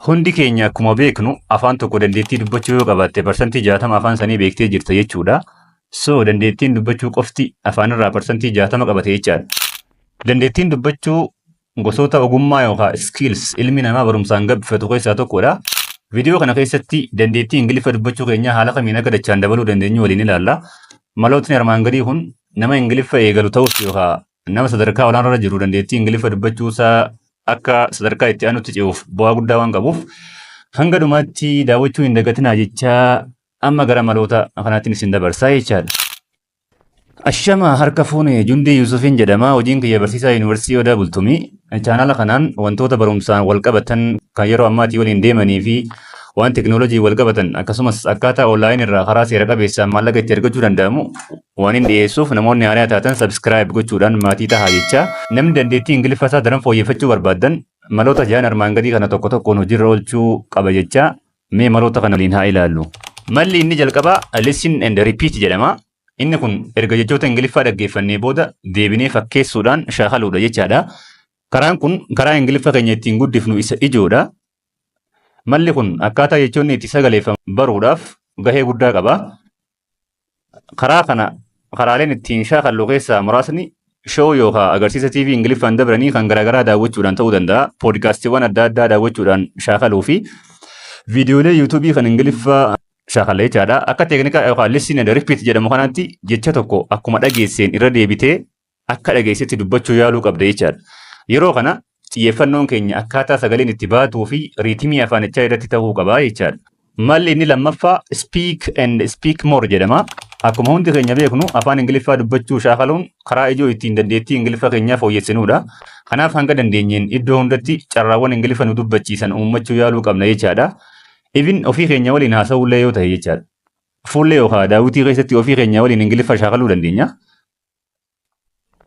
Hundi keenya akkuma beeknu, afaan tokko dandeettii dubbachuu yoo qabaatte, 60% afaan sanii beektee jirta jechuudha. So dandeettiin dubbachuu qofti afaanirraa 60% qabate jechaadha. Dandeettiin dubbachuu gosoota ogummaa yookaan skills ilmi namaa barumsaan gabbifatu keessaa tokkodha. Viidiyoo kana keessatti dandeettii Ingiliffa dubbachuu keenyaa haala kamiin akka dachaan dabaluu dandeenyu waliin ilaalla. Malootni armaan gadii kun nama Ingiliffa eegalu ta'us yookaan nama sadarkaa olaanaarra jiru dandeettii Ingiliffa dubbachuu isaa akka sadarkaa itti aanutti ce'uuf bu'aa guddaa waan qabuuf, hanga dhumaatti daawwachuu hin dagatinaa jechaa, amma gara maloota kanaatti isin dabarsaa jechaadha. Ashama, harka fuune. Jundii Yusufiin jedhama. Hojiin kiyya barsiisaa Yuunivarsiitii Odaa Bultumii. Chaanala kanaan wantoota barumsaan wal qabatan kan yeroo ammaatii waliin deemanii fi waan teknoolojii wal qabatan, akkasumas akkaataa online irraa karaa seera qabeessaan maallaqa itti argachuu danda'amu waan hin dhiyeessuuf, namoonni haaraa taatan subscribe gochuudhaan maatii tahaa jecha, namni dandeettii Ingiliffa isaa daran fooyyeffachuu barbaaddan maloota jahan armaan gadii kana tokko tokkoon hojiirra oolchuu qaba jecha, mee maloota kana waliin haa ilaallu. Malli inni jalqabaa listen and repeat jedhama. Inni kun erga jechoota Ingiliffaa dhaggeeffannee booda deebinee fakkeessuudhaan shaakaluudha jechaadha. Karaan kun karaa Ingiliffa keenya ittiin guddifnu isa ijoodha. Malli kun akkaataa jechoonni itti sagaleeffaman baruudhaaf gahee guddaa qaba. Karaa kana karaaleen ittiin shaakallu keessaa muraasni show yookaan agarsiisa TV Ingiliffaan dabranii kan garaagaraa daawwachuudhaan ta'uu danda'a. Poodkaastiiwwan adda addaa daawwachuudhaan shaakaluu fi viidiyoolee YouTubeii kan Ingiliffaa shaakalla jechaadha. Akka teeknika yookaan listen and repeat jedhamu kanaatti jecha tokko akkuma dhageesseen irra deebitee akka dhageessetti dubbachuu yaaluu qabda jechaadha. Yeroo kana xiyyeeffannoon keenya akkaataa sagaleen itti baatuu fi rhythmii afaanichaa irratti ta'uu qaba jechaadha. Malli inni lammaffaa speak and speak more jedhama. Akkuma hundi keenya beeknu, afaan Ingiliffaa dubbachuu shaakaluun karaa ijoo ittiin dandeettii Ingiliffa keenyaa fooyyessinudha. Kanaaf hanga dandeenyeen iddoo hundatti carraawwan Ingiliffa nu dubbachiisan uummachuu yaaluu qabna jechaadha. Even ofii keenya waliin haasa'ullee yoo ta'e jechaadha. Fuullee yookaan daawwitii keessatti ofii keenya waliin Ingiliffa shaakaluu dandeenya.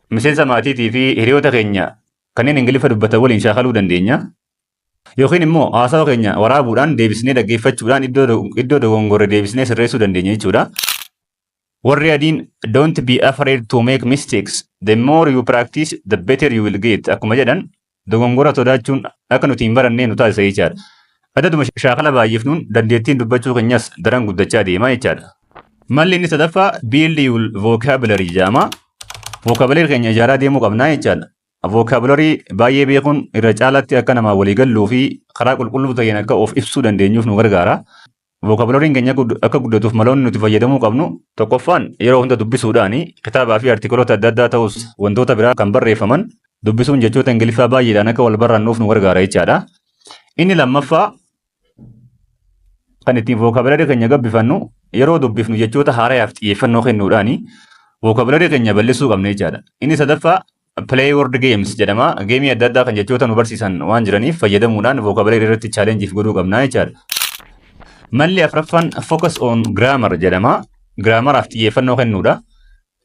Miseensa maatiitii fi hiriyoota keenya kanneen Ingiliffa dubbatan waliin shaakaluu dandeenya. Yookiin immoo haasawa keenya waraabuudhaan deebisnee dhaggeeffachuudhaan iddoo dogongorre deebisnee sirreessuu dandeenya jechuudha. Warri adiin "Don't be afraid to make mistakes. The more you practice, the better you will get" akkuma jedhan, dogongora sodaachuun akka nuti hin barannee nu taasisa jechaadha. Adaduma shaakala baay'ifnuun dandeettiin dubbachuu keenyas daran guddachaa deema jechaadha. Malli inni sadaffaa build your vocabulary jedhama. Vocabulary keenya ijaaraa deemuu qabnaa jechaadha. Vocabulary baay'ee beekuun irra caalaatti akka namaa walii galluu fi karaa qulqulluu ta'een akka of ibsuu dandeenyuuf nu gargaara. Vocabularyn keenya akka guddatuuf maloonni nuti fayyadamuu qabnu tokkoffaan yeroo hunda dubbisuudhaani, kitaabaa fi artikoloota adda addaa ta'us wantoota biraa kan barreeffaman dubbisuun jechoota Ingiliffaa baay'eedhaan akka wal barannuuf nu gargaara jechaadha. Inni lammaffaa kan ittiin vocabulary keenya gabbifannu yeroo dubbifnu jechoota haarayaaf xiyyeeffannoo kennuudhaani vocabulary keenya bal'isuu qabna jechaadha. Inni sadaffaa play word games jedhama. Gameii adda addaa kan jechoota nu barsiisan waan jiraniif fayyadamuudhaan vocabulary irratti challengeiif godhuu qabna jechaadha. Malli afuraffaan focus on grammar jedhama. Grammaraaf xiyyeeffannoo kennuudha.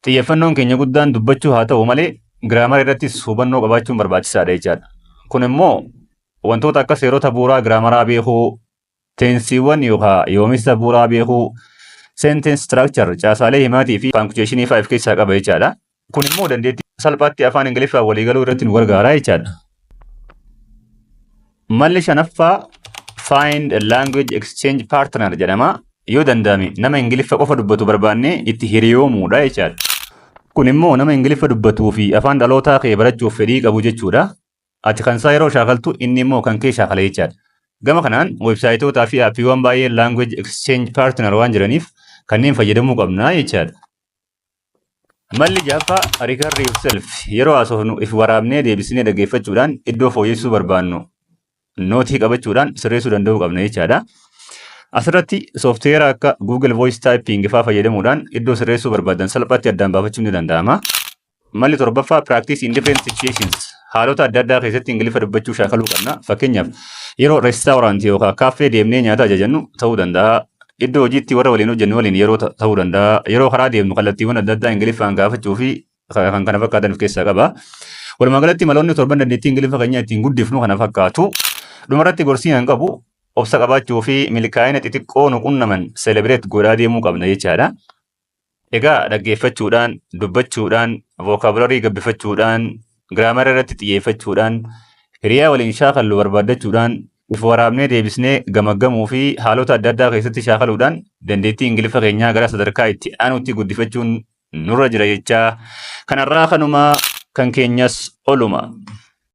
Xiyyeeffannoon keenya guddaan dubbachuu haa ta'u malee, grammar irrattis hubannoo qabaachuun barbaachisaadha jechaadha. Kun immoo wantoota akka seerota bu'uuraa grammaraa beekuu, tenseiiwwan yookaan yoomessa bu'uuraa beekuu, sentence structure, caasaalee himaatii fi punctuationii fa'aa of keessaa qaba jechaadha. Kun immoo dandeettii salphaatti afaan Ingiliffaa waliigaluu irratti nu gargaara jechaadha. Malli shanaffaa find a language exchange partner jedhama. Yoo danda'ame nama Ingiliffa qofa dubbatu barbaannee itti hiriyoomuudha jechaadha. Kun immoo nama Ingiliffa dubbatuu fi afaan dhalootaa kee barachuuf fedhii qabu jechuudha. Ati kan isaa yeroo shaakaltu, inni immoo kan kee shaakala jechaadha. Gama kanaan websiteootaa fi appiiwwan baay'een language exchange partner waan jiraniif kanneen fayyadamuu qabna jechaadha. Malli ja'affaa record yourself, yeroo haasofnu if waraabnee deebisnee dhaggeeffachuudhaan iddoo fooyyessuu barbaannu noteii qabachuudhaan sirreessuu danda'uu qabna jechaadha. Asirratti softwarea akka Google Voice Typing fa'aa fayyadamuudhaan iddoo sirreessuu barbaadan salphaatti addaan baafachuun ni danda'ama. Malli torbaffaa practice in different situations. Haalota adda addaa keessatti Ingiliffa dubbachuu shaakaluu qabna. Fakkeenyaaf, yeroo restaurantii yookaan kaaffee deemnee nyaata ajajannu ta'uu danda'a. Iddoo hojiitti warra waliin hojjennu waliin yeroo ta'uu danda'a. Yeroo karaa deemnu kallattiiwwan adda addaa Ingiliffaan gaafachuu fi kan kana fakkaatan of keessaa qaba. Walumaa galatti maloonni torban dandeettii Ingiliffa keenya ittiin guddifnu kana fakkaatu. Dhumarratti gorsii kan qabu obsa qabaachuu fi milkaa'ina xixiqqoo nu qunnaman celebrate godhaa deemuu qabna jechaadha. Egaa dhaggeeffachuudhaan, dubbachuudhaan, vocabulary gabbifachuudhaan, grammara irratti xiyyeeffachuudhaan, hiriyaa waliin shaakallu barbaaddachuudhaan, If waraabnee deebisnee gamaggamuu fi haalota adda addaa keessatti shaakaluudhaan dandeettii Ingiliffa keenyaa gara sadarkaa itti aanutti guddifachuun nurra jira jechaa, kanarraa kanuma, kan keenyas oluma.